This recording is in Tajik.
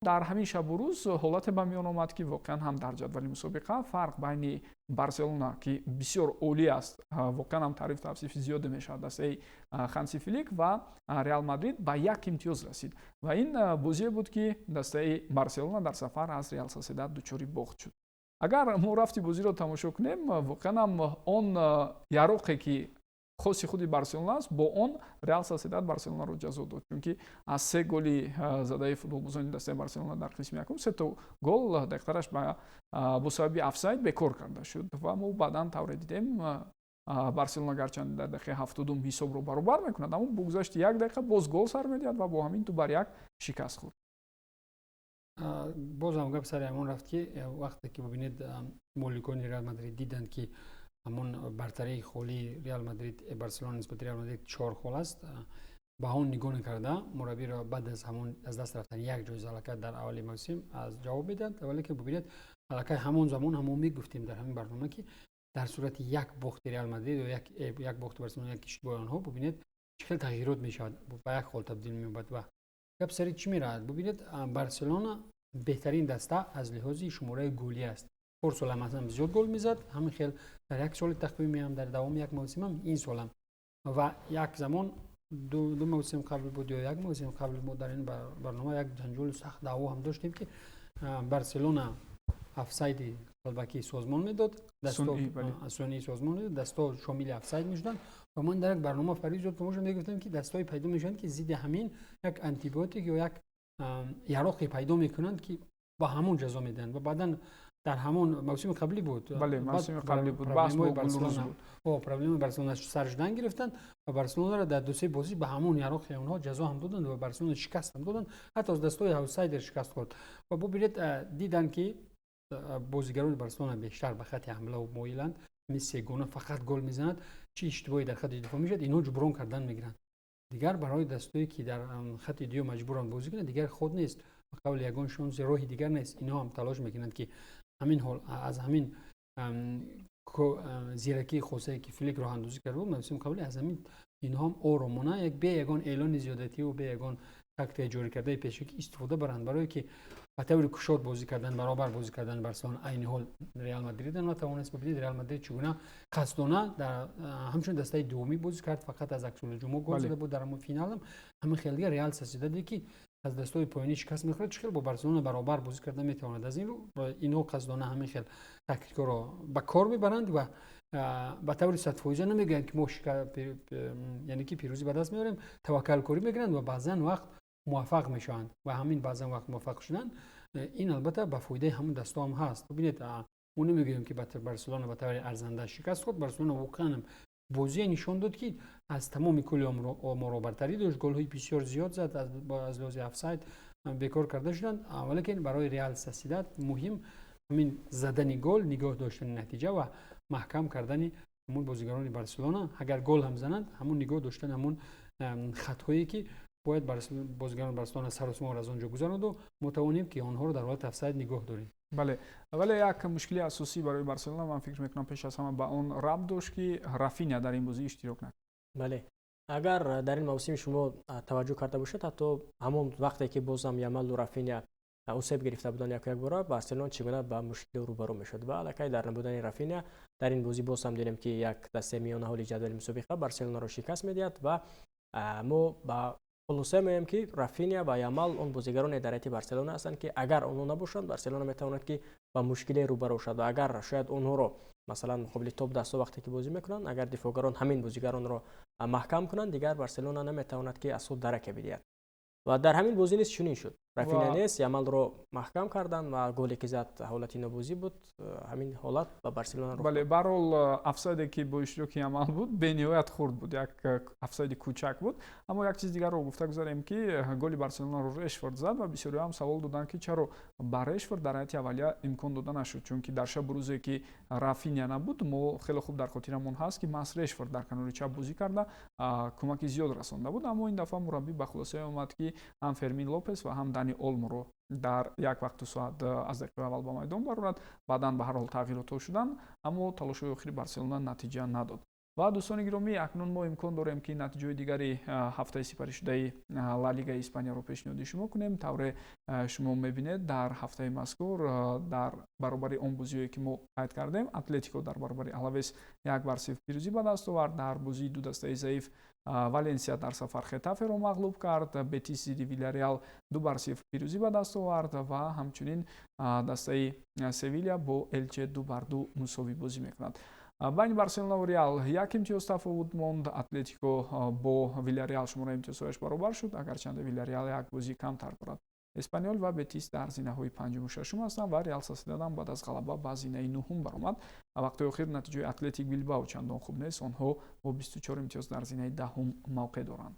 Дар ҳамин шабу рӯз ҳолате ба миён омад, ки воқеан ҳам дар ҷадвали мусобиқа фарқ байни Барселона, ки бисёр олӣ аст, воқеан ҳам таъриф тавсифи зиёде мешавад дастаи Ханси Флик, ва Реал Мадрид ба як имтиёз расид. Ва ин бозие буд, ки дастаи Барселона дар сафар аз Реал Соседад дучори бохт шуд. Агар мо рафти бозиро тамошо кунем, воқеан ҳам он яроқе, ки хоси худи Барселона аст, бо он Реал Соседад Барселонаро ҷазо дод, чунки аз се голи задаи футболбозони дастаи Барселона дар қисми якум сето гол дақиқтараш бо сабаби офсайд бекор карда шуд. Ва мо баъдан тавре дидем, Барселона гарчанде дар дақиқаи 70-ум ҳисобро баробар мекунад, аммо бо гузашти як дақиқа боз гол сар медиҳад ва бо ҳамин 2-1 шикаст хӯрд. Бозам гап сари ҳамон рафт, ки вақте ки бибинед, моликони Реал Мадрид диданд, ки ҳамон бартарии холии Реал Мадрид, Барселона нисбати Реал Мадрид чор хол аст, ба он нигоҳ накарда, мураббиро баъд аз ҳамон аз даст рафтани як ҷоиза аллакай дар аввали мавсим аз ҷавоб медиҳанд. Валекин бибинед, аллакай ҳамон замон ҳамон мегуфтем дар ҳамин барнома, ки дар сурати як бохти Реал Мадрид ё як бохти Барселона, як иштибоҳи онҳо, бибинед, чӣ хел тағйирот мешавад, ба як хол табдил меёбад. Ва гап сари чӣ меравад? Бибинед, Барселона беҳтарин даста аз лиҳози шумораи голӣ аст. Порсолам аз ҳам зиёд гол мезад, ҳамин хел дар як соли тақвимиам, дар давоми як мавсимам, ин солам. Ва як замон, ду мавсим қабл буд ё як мавсим қабл, мо дар ин барнома як ҷанҷоли сахт, даъво ҳам доштем, ки Барселона офсайди қалбакӣ созмон медод, сунъӣ созмон медод, дастҳо шомили офсайд мешуданд. Ва ман дар як барнома, Фаризод, тамошо мегуфтам, ки дастҳое пайдо мешаванд, ки зидди ҳамин як антибиотик ё як яроқе пайдо мекунанд, ки ба ҳамон ҷазо медиҳанд. Ва баъдан дар ҳамон мавсими қаблӣ буд. Бале, мавсими қаблӣ буд, баҳс бо Гулрӯз буд. Проблемаи Барселона сар шудан гирифтанд ва Барселонаро дар дусе бозӣ ба ҳамон яроқи онҳо ҷазо ҳам доданд ва Барселона шикаст ҳам доданд, ҳатто аз дастҳои аутсайдер шикаст хӯрд. Ва бубинед, диданд, ки бозигарони Барселона бештар ба хатти ҳамла моиланд, ҳамин сегона фақат гол мезанад, чӣ иштибоҳе дар хатти дифоъ мешавад, инҳо ҷуброн кардан мегиранд. Дигар барои дастое, ки дар хатти дуюм маҷбуранд бозӣ кунанд, дигар худ нест, ба қавли ягон шонси роҳи дигар нест. Инҳо ҳам талош мекунанд, ки ҳамин ҳол аз ҳамин зиракии хосае, ки Флик роҳандозӣ карда буд мавсими қабли, аз ҳамин инҳо ҳам оромона, як бе ягон эълони зиёдативу бе ягон тактикаи ҷорӣ кардаи пешакӣ истифода баранд, барое ки ба таври кушод бозӣ кардан, баробар бозӣ кардан Барселона айни ҳол Реал Мадрида натавонист. Бибинед, Реал Мадрид чӣ гуна қасдона дар ҳамчун дастаи дуввумӣ бозӣ кард, фақат аз аксулҳуҷумҳо гол зада буд. Дар ҳамон финалам ҳамин хел дигар Реал Сосьедаде, ки аз дастҳои поёнӣ шикаст мехӯрад, чӣ хел бо Барселона баробар бозӣ карда метавонад? Аз ин рӯ инҳо қасдона ҳамин хел тактикаро ба кор мебаранд ва ба таври садфоиза намегӯянд, ки мо яъне ки пирӯзӣ ба даст меорем, таваккалкорӣ мекунанд ва баъзан вақт муваффақ мешаванд. Ва ҳамин баъзан вақт муваффақ шудан, ин албатта ба фоидаи ҳамон дастҳо ҳам ҳаст. Бибинед, мо намегӯем, ки Барселона ба таври арзанда шикаст хӯрд. Барселона воқеан бозие нишон дод, ки аз тамоми кулли оморро бартарӣ дошт, голҳои бисёр зиёд зад, аз лиҳози офсайд бекор карда шуданд. Валекин барои Реал Сосьедад муҳим ҳамин задани гол, нигоҳ доштани натиҷа ва маҳкам кардани ҳамон бозигарони Барселона. Агар гол ҳам зананд, ҳамон нигоҳ доштани ҳамон хатҳое, ки бояд бозигарони Барселона саросиморо аз он ҷо гузаронду мо тавонем, ки онҳоро дар ҳолати офсайд нигоҳ дорем. Бале, вале як мушкили асосӣ барои Барселона, ман фикр мекунам, пеш аз ҳама ба он рабт дошт, ки Рафиня дар ин бозӣ иштирок накард. Бале, агар дар ин мавсим шумо таваҷҷӯҳ карда бошед, ҳатто ҳамон вақте ки бозам Ямалу Рафиня осеб гирифта буданд, яку якбора Барселона чӣ гуна ба мушкилӣ рӯбарӯ мешуд. Ва аллакай дар набудани Рафиня дар ин бозӣ боз ҳам дидем, ки як дастаи миёнаҳоли ҷадвали мусобиқа Барселонаро шикаст медиҳад. Ва мо ба хулоса меоем, ки Рафиня ва Ямал он бозигароне дар ҳайати Барселона ҳастанд, ки агар онҳо набошанд, Барселона метавонад, ки ба мушкиле рӯбарӯ шавад. Ва агар шояд онҳоро, масалан, муқобили топ дастҳо вақте ки бозӣ мекунанд, агар дифоъгарон ҳамин бозигаронро маҳкам кунанд, дигар Барселона наметавонад, ки аз худ дараке бидиҳад. Ва дар ҳамин бозӣ низ чунин шуд: Рафиня нест, Ямалро маҳкам карданд ва голе ки зад, ҳолати нобозӣ буд. Ҳамин ҳолат ба Барселона. Бале, баҳрҳол офсайде, ки бо иштироки Ямал буд, бениҳоят хурд буд, як офсайди кӯчак буд. Аммо як чиз дигарро гуфта гузарем, ки голи Барселонаро Решфорд зад ва бисёриҳо ҳам савол доданд, ки чаро ба Решфорд дар ҳайати аввалия имкон дода нашуд, чунки дар шабу рӯзе, ки Рафиня набуд, мо хеле хуб дар хотирамон ҳаст, ки маҳз Решфорд дар канори чап бозӣ карда, кӯмаки зиёд расонда буд. Аммо ин дафъа мураббӣ ба хулосае омад, ки ҳам Фермин Лопес ва ҳам Дани Олморо дар як вақту соат аз дақиқаи аввал ба майдон барорад. Баъдан ба ҳар ҳол тағйиротҳо шуданд, аммо талошҳои охири Барселона натиҷа надод. Ва, дӯстони гиромӣ, акнун мо имкон дорем, ки натиҷаҳои дигари ҳафтаи сипаришудаи Ла Лигаи Испанияро пешниҳоди шумо кунем. Тавре шумо мебинед, дар ҳафтаи мазкур, дар баробари он бозиҳое, ки мо қайд кардем, Атлетико дар баробари Алавес 1-0 пирӯзӣ ба даст овард. Дар бозии ду дастаи заиф Валенсия дар сафар Хетаферо мағлуб кард. Бетис зидди Вилареал 2-0 пирӯзӣ ба даст овард ва ҳамчунин дастаи Севиля бо Элче 2-2 мусовӣ бозӣ мекунад. Байни Барселона ва Реал як имтиёз тафовут монд. Атлетико бо Вилареал шумораи имтиёзҳояш баробар шуд, агарчанде Вилареал як бозӣ камтар дорад. Эспаньол ва Бетис дар зинаҳои панҷуму шашум ҳастанд ва Реал Сосьедад баъд аз ғалаба ба зинаи нуҳум баромад. Вақтҳои охир натиҷаи Атлетик Билбао чандон хуб нест, онҳо бо 24 имтиёз дар зинаи 10-ум мавқеъ доранд.